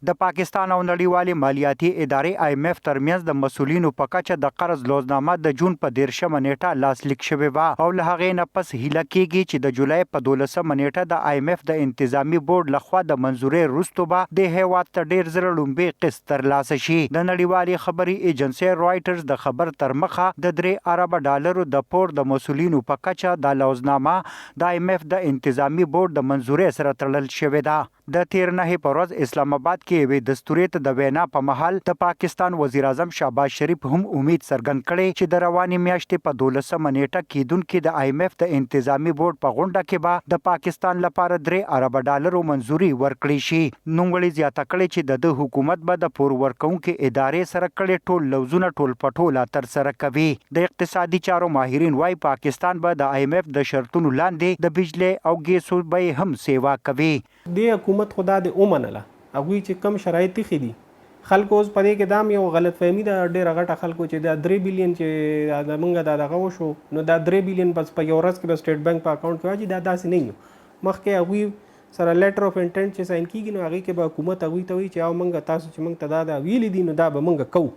د پاکستان او نړیوالې مالیاتي ادارې آی اېم اېف ترمنځ د مسولینو په کچه د قرض لوظنامه د جون په دېرشمه نېټه لاسلیک شوې وه او له هغې نه پس هیله کېږي چې د جولای په دولسمه نېټه د آی اېم اېف د انتظامي بورډ له خوا د منظورۍ وروسته به دې هېواد ته ډېر زر ړومبی قسط ترلاسه شي. د نړیوالې خبري ایجنسۍ رویټرز د خبر ترمخه د درې اربه ډالرو د پور د مسولینو په کچه دا لوظنامه د آی اېم اېف د انتظامي بورډ د منظورۍ سره تړل شوې ده. د تېر نهې په ورځ اسلام اباد کې یوې دستورې ته د وینا په مهال د پاکستان وزیراعظم شهباز شریف هم امید څرګند کړی چې د روانې میاشتې په دولسمه نېټه کېدونکې د آی اېم اېف د انتظامي بورډ په غونډه کې به د پاکستان لپاره درې اربه ډالرو منظوري ورکړې شي. نوموړي زیاته کړې چې د ده حکومت به د پور ورکوونکې ادارې سره کړې ټول لوظونه ټول په ټوله ترسره کوي. د اقتصادي چارو ماهرین وايي پاکستان به د آی اېم اېف د شرطونو لاندې د بجلۍ او ګېسو بیې هم سېوا کوي. دې حکومت خو دا دې ومنله هغوی چې کوم شرایط ایښي دي خلکو اوس په دې کې دا هم یو غلط فهمي ده ډېره غټه خلکو چې دا درې بیلین چې دا زمونږ دا دغه وشو نو دا درې بیلین بس په یو ورځ کې به سټیټ بانک په اکاونټ کې واچي دا داسې نه وي مخکې هغوی سره لیټر اف انټینټ چې ساین کیږي نو هغې کې به حکومت هغوی ته وایي چې او مونږ تاسو چې مونږ ته دا دا ویلي دي نو دا به مونږ کوو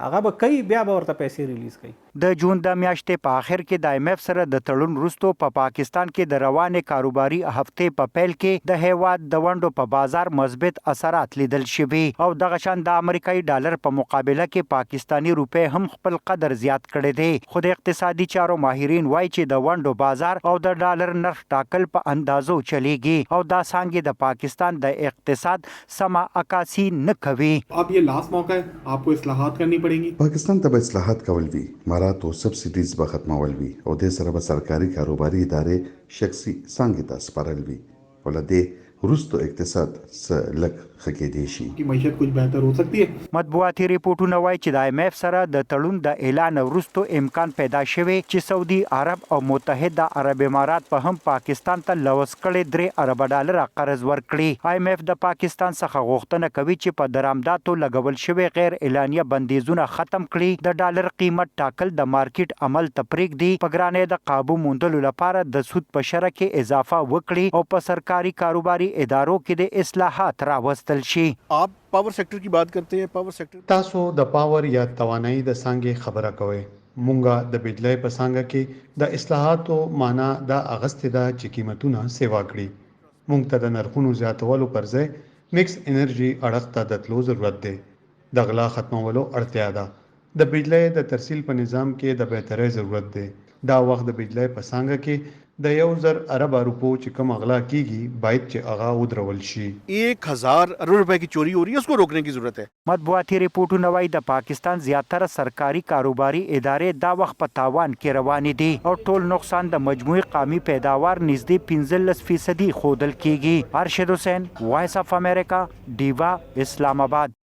هغه به کوي بیا به ورته پیسې ریلیز کوي. د جون د میاشتې په اخر کې د آی اېم اېف سره د تړون وروسته په پاکستان کې د روانې کاروباري هفتې په پیل کې د هېواد د ونډو په بازار مثبت اثرات لیدل شوي او دغه شان د امریکايي ډالر په مقابله کې پاکستاني روپۍ هم خپل قدر زیات کړی دی خو د اقتصادي چارو ماهرین وايي چې د ونډو بازار او د ډالر نرخ ټاکل په اندازو چلېږي او دا څانګې د پاکستان د اقتصاد سمه عکاسي نه کوي. اب یه لاست موقع هې آپ کو اصلاحات کرني پړینګي. پاکستان ته به اصلاحات کول وي، مراعات او سبسډیز به ختمول وي او دې سره به سرکاري کاروباري ادارې شخصي څانګې ته سپارل وي او له دې وروستو اقتصاد څه لږ ښه کېدې شي. کی معیشت کچھ بهتر هو سکتي هې. مطبوعاتي رپوټونه وايي چې د آی اېم اېف سره د تړون د اعلان وروسته امکان پیدا شوی چې سعودي عرب او متحده عرب امارات به هم پاکستان ته لوظ کړې درې اربه ډالره قرض ورکړي. آی اېم اېف د پاکستان څخه غوښتنه کوي چې په درامداتو لګول شوې غیر اعلانیه بندیزونه ختم کړي، د ډالر قیمت ټاکل د مارکیټ عمل ته پرېږدي، په ګرانۍ د قابو موندلو لپاره د سود په شرح کې اضافه وکړي او په سرکاري کاروباري ادارو کې دې اصلاحات راوستل شي. آپ پاور سیکټر کی بات کرتې هې، پاور سیکټر. تاسو د پاور یا توانايي د څانګې خبره کوئ، مونږ د بجلۍ په څانګه کې د اصلاحاتو معنی دا اغستې ده چې قیمتونه سېوا کړي. مونږ ته د نرخونو زیاتولو پر ځای مکس انرژي اړخ ته د تلو ضرورت دی. د غلا ختمولو اړتیا ده. د بجلۍ د ترسیل په نظام کې د بهترۍ ضرورت دی. دا وخت د بجلۍ په څانګه کې د 1000 اربه روپو چې کومه غلا کېږي باید چې هغه ودرول شي. ایک هزار ارب روپې کی چوری هو رهي هې اس کو روکنې کی ضرورت هې. مطبوعاتي رپوټونه وايي د پاکستان زیاتره سرکاري کاروباري ادارې دا وخت په تاوان کې روانې دي او ټول نقصان د مجموعي قامي پیداوار نزدې 15 فیصدي ښودل کېږي. ارشد حسین، وایس اف امریکا، ډیوه، اسلام اباد.